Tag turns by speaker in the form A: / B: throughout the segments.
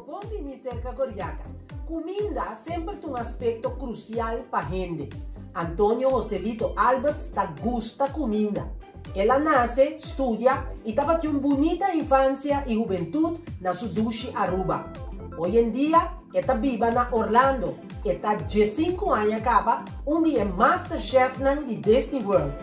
A: Bon bini cerca Goriaca. Cuminda semper ta un aspecto crucial pa hende. Antonio Joselito Alberts ta gusta cuminda. El a nace, studia y tabatin un bunita infancia y hubentud na su dushi Aruba. Hoy en dia e ta biba na Orlando. E ta 15 aña caba un di e master chefnan di Disney World.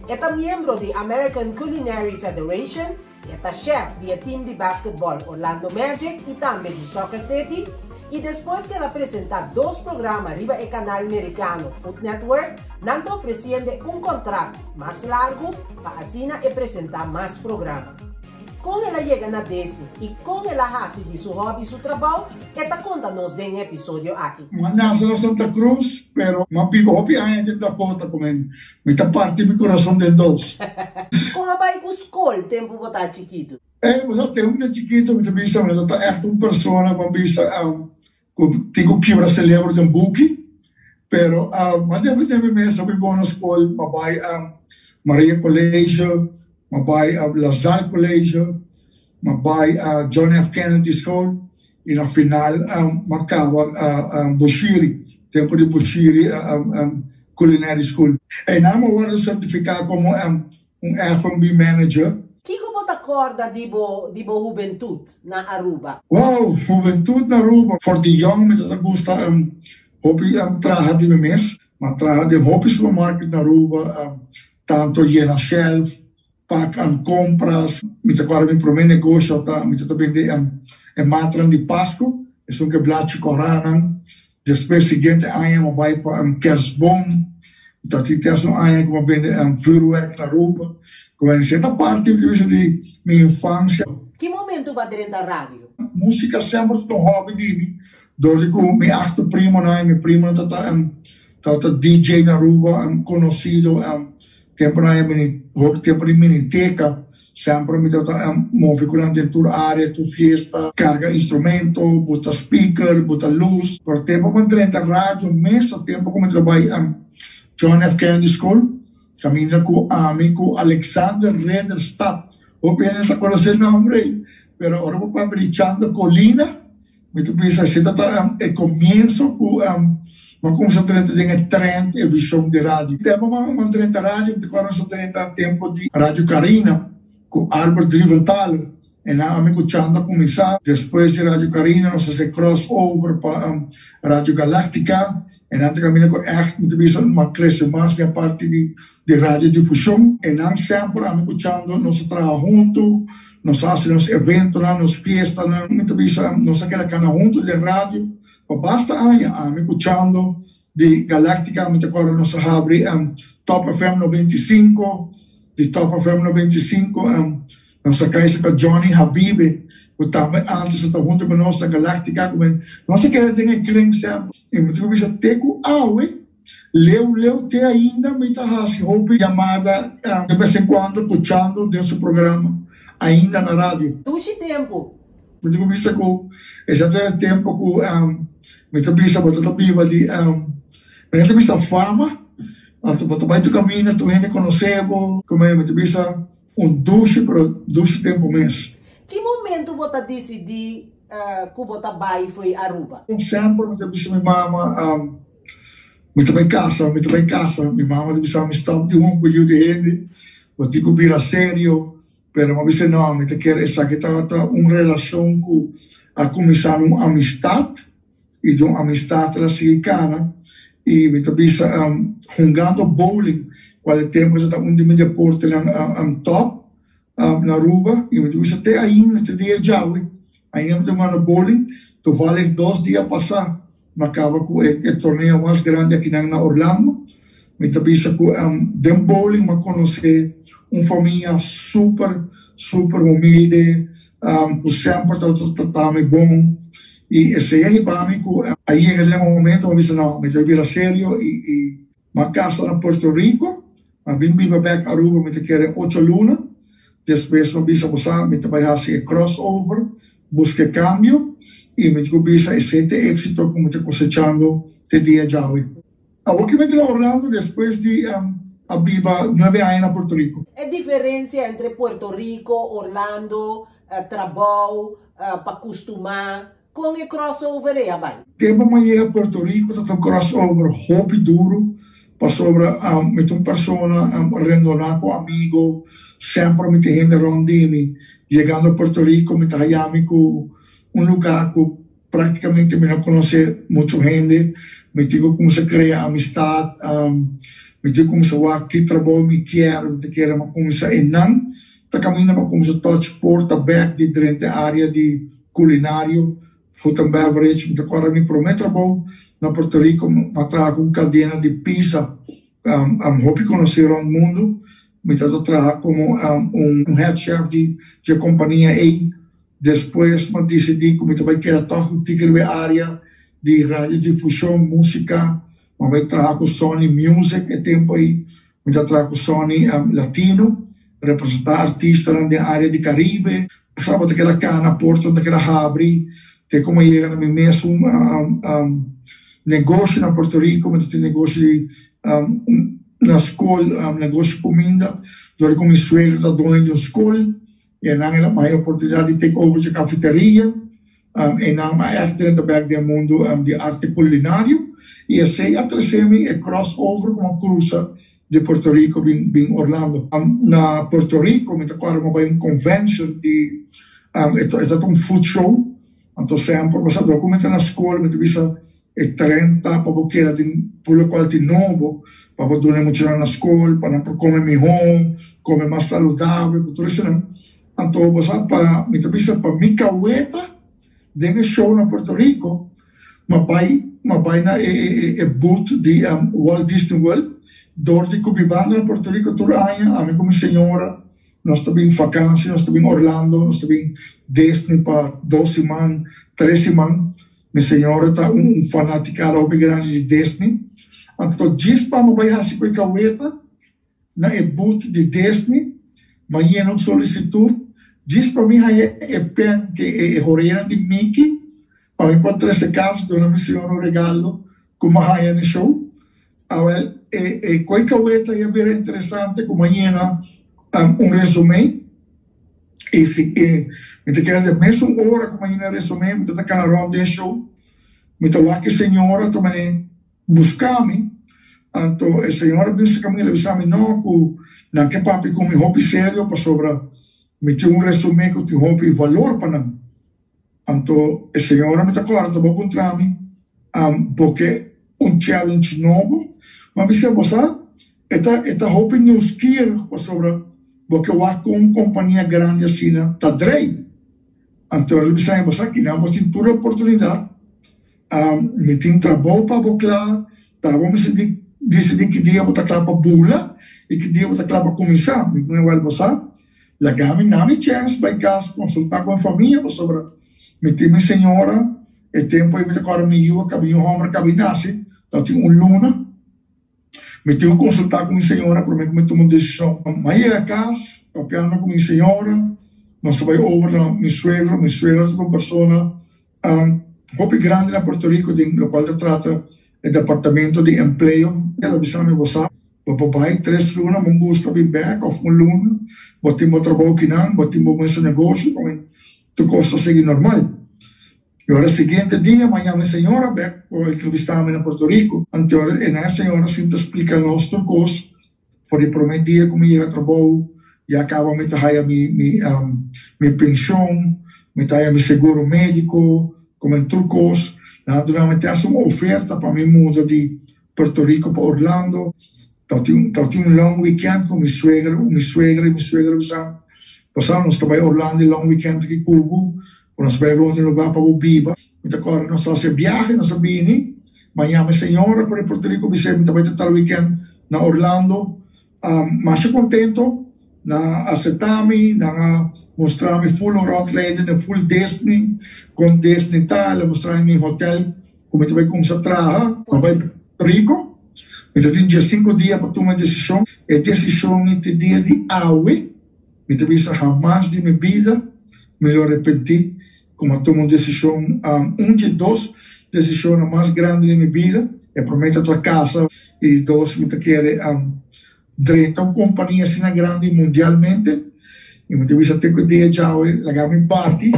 A: E ta miembro di American Culinary Federation. E ta chef di e team di basketball Orlando Magic y tambe di Soccer City. Y despues cu el a presenta dos programa riba e canal Mericano Food Network, nan ta ofreciendo un contract mas largo pa asina e presenta mas programa. Con el a yega na Disney y con el a haci di su hobby su trabou, e ta conta nos den e episodio aki.
B: Mi a nace na Santa Cruz, pero mi a biba hopi aña den Dakota cu mi. Mi ta parti mi corazon den dos.
A: Con a bay cu scol tempo bo ta chikito?
B: Ey, bo sa, tempo mi ta chikito mi ta bisa mi no ta echt un persona cu a bisa cu tin cu kibra celebro den buki, pero mi a defende mi mes hopi bon na scol, mi a bay Maria College, mi a bay La Salle College, mi a bay John F. Kennedy School y na final mi a caba Bushiri, tempo di Bushiri Culinary School. Eynan mi a wordo certifica como un F&B manager.
A: Kico bo ta corda di bo di bo hubentud na Aruba?
B: Wow, hubentud na Aruba. For di yong mi ta gusta hopi traha di mi mes. Mi a traha den hopi supermarket na Aruba, tanto yena shelf, pak aan compras. Mi ta corda mi prome negocio ta mi ta bende e matran di Pasco, esun cu e blachi coranan. Despues siguiente aña mi a bay pa kerstboom. Mi ta tin te un aña cu mi a bende vuurwerk na Aruba. Cu esey ta parti di mi infancia.
A: Ki momento bo a drenta radio?
B: Musica semper ta un hobby di mi. Door di cu mi achter primonan y mi primonan ta DJ na Aruba, conocido. Temponan e mini, hopi tempo di miniteca, semper mi tabata move cu nan den tur area, tur fiesta, carga instrumento, buta speaker, buta luz. Pero tempo cu mi drenta radio mes ta tempo cu mi ta bay John F. Kennedy School, caminda cu ami cu Alexander Ridderstap. Hopi hende ta conoce e nomber ey, pero ora bo papia di Chando Colina, Mi ta bisa esei ta ta e comienso cu mi a cuminsa drenta den e trend, e vision di radio. Tempo mi a drenta radio, mi ta acorda nos a drenta tempo di Radio Carina cu Albert Drieveltaler. E nan ami cu Chando a cuminsa. Despues di Radio Carina nos a haci cross over pa Radio Galactica. E nan ta caminda cu echt, mi ta bisa, mi a crece mas den e parti di di radiodifusion. E nan semper ami cu Chando nos a traha hunto, nos a haci nos eventonan, nos fiestanan. Mi ta bisa nos a keda cana hunto den radio pa basta aña. Ami cu Chando di Galactica, mi ta corda nos a habri Top FM 95, di Top FM 95 nos a kai cerca Johnny Habibe cu tambe antes a ta hunto cu nos na Galactica. Nos a keda den e kring semper. Y mi ta bisa te cu awe. Leu leu te ainda mi ta hasi hopi yamada de bes en cuando cu Chando den su programa ainda na radio.
A: Dushi tempo.
B: Mi ta bisa cu esaki ta e tempo cu mi ta bisa bo ta biba di mi ta bisa fama anto bo ta bay tur caminda tur hende conoce bo como mi ta bisa un dushi pero dushi tempo mes.
A: Ki momento bo ta dicidi cu bo ta bay fo'i Aruba?
B: Semper mi ta bisa mi mama Mi ta bai casa, mi ta bai casa. Mi mama ta bisa mi stop di hunga cu yu di hende, bo tin cu bira serio. Pero mi a bisa no, mi ta kere esaki tabata un relacion cu a cuminsa un amistad y di un amistad el a sigui cana. Y mi ta bisa hungando bowling, cual e tempo tabata un di mi deportenan top na Aruba. Y mi ta bisa te ainda, te dia djawe, ainda mi ta hungando bowling. Toevallig dos dia pasa Mi a kaba ku e torneo mas grandi akinan na Orlando. Mi ta bisa ku den bowling mi a konosé un famia super, super humilde, ku semper tabata trata mi bon. I esei a hiba mi ku a yega den e momento mi a bisa no, mi ta bira serio i Mi a casa na Puerto Rico, mi a bin biba bek Aruba mi ta kere ocho luna, despues mi a bisa bo sa mi ta bai haci e cross over, busca e cambio y mi tin cu bisa esey ta e exito cu mi ta cosechando te dia djawe. Awor ki mi ta na Orlando despues di a biba nuebe aña na Puerto Rico.
A: E diferencia entre Puerto Rico, Orlando, trabou, pa custuma. Kon e crossover ei a bai?
B: Tempu mi a yega Puerto Rico ta un crossover hopi duru pasobra mi ta un persona rendoná ku amigo, semper mi tin hende rònt di mi. Yegando Puerto Rico mi ta haña mi ku un lugá ku práktikamente mi no konosé muchu hende, mi tin ku kuminsá krea amistat, mi tin ku kuminsá wak ki trabou mi kier, mi ta kere pa kuminsá einan ta kaminda pa kuminsá tòch porta bèk di drenta e área di kulinario, food and beverage. Mi ta kòrda mi promé trabou na Puerto Rico, mi a traha ku un kadena di pizza hopi konosí rònt mundu. Mi tabata traha komo un head chef di e kompania ei. Despues mi a disidí ku mi ta bai keda tòg un tiki riba e área di radiodifushon, músika. Mi a bai traha ku Sony Music e tempu ei. Mi ta traha ku Sony Latino, representá artistanan den área di Karibe. Sa bo ta keda kana, portanan ta keda habri te ku mi a yega na mi mesun negoshi na Puerto Rico. Mi ta tin negoshi di na skol, negoshi kuminda, dor ku mi suegro ta doño di un skol. E nan el a haña oportunidat di take over dje kafeteria. E nan a ègt drenta bèk den mundu di arte kulinario i esei a trese mi e cross over ku mi a krusa di Puerto Rico bin bin Orlando. Na Puerto Rico mi ta kòrda mi a bai un convention di e ta un food show anto semper pasobra ku mi ta na skol mi ta bisa E tren ta pa bo keda tin tur lokual tin nobo pa bo duna e muchanan na skol pa nan por kome mihó, kome mas saludabel ku tur esenan. Anto bo sa pa mi ta bisa pa mi kaweta den e show na Puerto Rico m'a bai m'a bai na e e e booth di Walt Disney World dor di ku bibando na Puerto Rico tur aña ami ku mi señora nos ta bin fakansi nos ta bin Orlando nos ta bin Disney pa dos siman tres siman. Mi señora ta un fanaticada hopi grandi di Disney, anto djis pa mi bai haci cu e caweta na e booth di Disney, mi a yena un solicitud djis pa mi haya e pen cu e horeanan di Mickey pa mi por trece cas duna mi señora un regalo cu mi a haya na e show. Awel, e cu e caweta ya bira interesante cu mi a yena un resume. I si e mi ta kere den mesun ora ku mi a yena resumé, mi ta ta kana rònt den show, mi ta wak e señora ta manera buska mi, anto e señora bisa ku mi, el a bisa mi no ku nan ke papia ku mi hopi serio pasobra mi tin un resumé ku tin hopi valor pa nan. Anto e señora mi ta kòrda ta bo puntra mi, Bo ke un challenge nobo? Mi a bisa, Bo sa, e ta e ta hopi nieuwsgierig pasobra bo ke wak kon un kompania grandi asina ta drei. Anto el a bisa mi, Bo sa kinan bo tin tur oportunidat, mi tin trabou pa bo kla, ta bo mester di disidí ki dia bo ta kla pa bula i ki dia bo ta kla pa kuminsá. Mi pone, Wèl, bo sa, Laga mi na mi chèns bai kas konsultá ku mi famia pasobra mi tin mi señora, e tempu ei mi ta kòrda mi yu a kaba, mi yu hòmber a kaba di nase, tabatin un luna. Mi tin ku konsultá ku mi señora promé ku mi tuma un desishon. Mi a yega kas papiando ku mi señora, nos ta bai over na mi suegro, mi suegro ta un persona hopi grandi na Puerto Rico den lokual ta trata e departamento di empleo. El a bisa mi, Bo sa, Bo por bai tres luna, bo gusta bin bek of un luna, bo tin bo trabou kinan, bo tin bo mesun negoshi, con tur cos ta sigui normal. Y ora siguiente dia mi a yama e señora bek pa entrevista mi na Puerto Rico. Anto ora e na e señora sinta splica nos tur cos for di prome dia cu mi yega trabou, ya caba mi ta haya mi mi mi pension, mi ta haya mi seguro medico, como en tur cos. Nan a duna mi te hasta un oferta pa mi muda di Puerto Rico pa Orlando. Tabatin tabatin un long weekend ku mi suegra, mi suegra i mi suegra bisa, Pasá nos ta bai Orlando e long weekend aki ku bo, ku nos bai rond e lugá pa bo biba. Mi ta kòrda nos ta hasi e biahe, nos a bini. Mañana mi señora for di Puerto Rico bis'é mi ta bai ta tal weekend na Orlando. Masha kontento, nan a aseptá mi, nan a mustra mi full un rondleiding den full Disney, kon Disney ta, el a mustra mi mi hotel. Ku mi ta bai kumsa traha, mi bai Puerto Rico. Mi ta tin diesinku dia pa tuma e desishon. E desishon i te dia di awe, mi ta bisa hamas di mi bida mi lo arepentí ku mi a tuma un desishon, un dje dos desishonnan mas grandi di mi bida. E promé ta tra kasa i dos mi ta kere drenta un kompania asina grandi mundialmente. I mi ta bisa te ku e dia djawe laga mi bati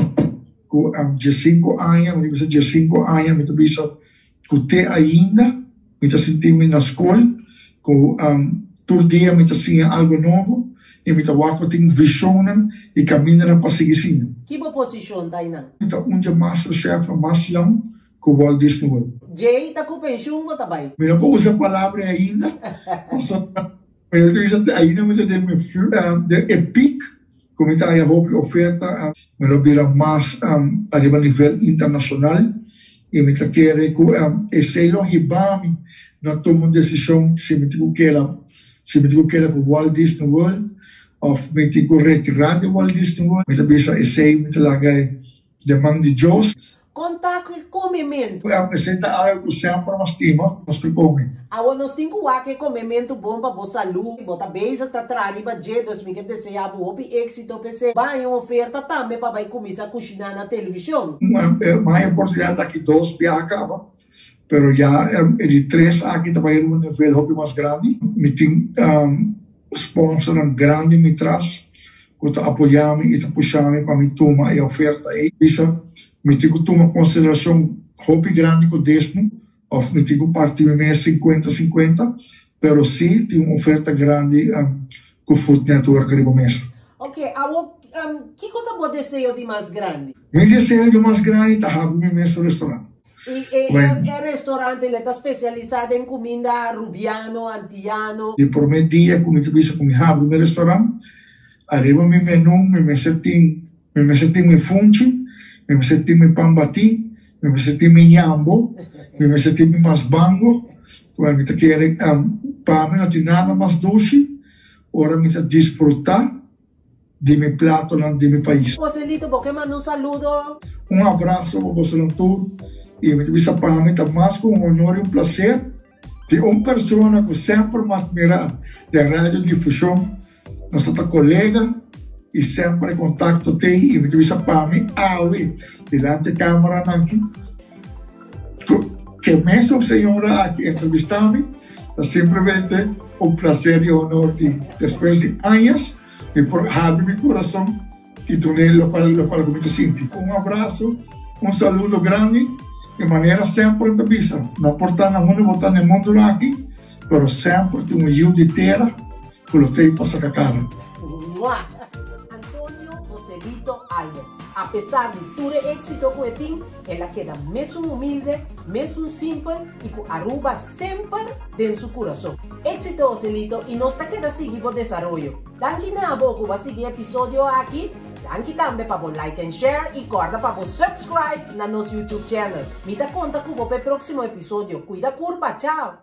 B: ku. ku 15 aña, mi ta bisa 15 aña, mi ta bisa ku te ainda mi ta sinti mi na skol, ku tur dia mi ta siña algu nobo i mi ta wak ku tin vishonnan i kamindanan pa sigui siña.
A: Ki bo posishon ta einan?
B: Mi ta un dje master chefnan mas yòn ku Walt Disney World.
A: Djei ta ku penshun bo ta bai?
B: Mi no por usa e palabra ei ainda, pasobra mi ta bisa te ainda mi ta den mi den e pik ku mi ta haya hopi oferta. Mi lo bira mas ariba nivel internashonal i mi ta kere ku esei lo hiba mi na tuma un desishon si mi tin ku keda si mi tin ku keda ku Walt Disney World òf mi tin ku retirá di Walt Disney World. Mi ta bisa esei mi ta laga e den man di Dios.
A: Konta ku e komementu.
B: Esei ta algu ku semper nos stima, nos ta kome.
A: Awor nos tin ku wak e komementu bon pa bo salú. Bo ta bezig ta traha riba dje, dus mi ke deseá bo hopi éksito p'esei. Bo haña un oferta tambe pa bai kuminsá kushiná na televishon.
B: Mi haña oportunidat aki dos biaha kaba, pero ya e di tres aki ta bai riba un nivel hopi mas grandi. Mi tin sponsornan grandi mi tras ku ta apoyá mi i ta pushá mi pa mi tuma e oferta ei. Bisa mi tin ku tuma konsiderashon hopi grandi ku Disney òf mi tin ku parti mi mes sinkuenta sinkuenta, pero sí tin un oferta grandi ku Food Network riba mesa.
A: Ok, awor kiko ta bo deseo di mas grandi?
B: Mi deseo di mas grandi ta habri mi mes restaurant.
A: I e restaurante le ta spesialisá den kuminda rubiano, antiano.
B: Di promé dia ku mi ta bisa ku mi habri mi restaurant, ariba mi menú mi mester tin, mi mester tin mi funchi, mi mester tin mi pan batí, mi mester tin mi ñambo, mi mester tin mi masbango. Mi ta kere pa mi no tin nada mas dushi ora mi ta disfrutá di mi platonan di mi pais.
A: Joselito, bo ke manda un saludo?
B: Un abraso pa bosonan tur y mi ta bisa pa mi ta mas cu un honor y un placer di un persona cu semper mi admira den radio difusion, nos ta ta colega y semper e contacto t'ey y mi ta bisa pa mi awe dilanti e cameranan aki cu ke mesun señora aki entrevista mi ta simplemente un placer y honor di despues di añas Mi por habri mi kurason i dun'é lokual lokual ku mi ta sinti. Un abraso, un saludo grandi i manera semper ta bisa, no por ta na unda bo ta na e mundu aki, pero semper tin un yiu di tera ku lo t'ei pa saka kara.
A: Mua! Antonio Joselito Alberts, apesar di tur e éksito ku e tin, el a keda mesun humilde, mesun simpel i ku Aruba semper den su kurason. Éxito Joselito y nos ta keda sigui bo desaroyo. Danki na bo ku bo a sigui e episodio aki, danki tambe pa bo like and share y kòrda pa bo subscribe na nos YouTube channel. Mi ta konta ku bo pa e próksimo episodio. Kuida kurpa, chao!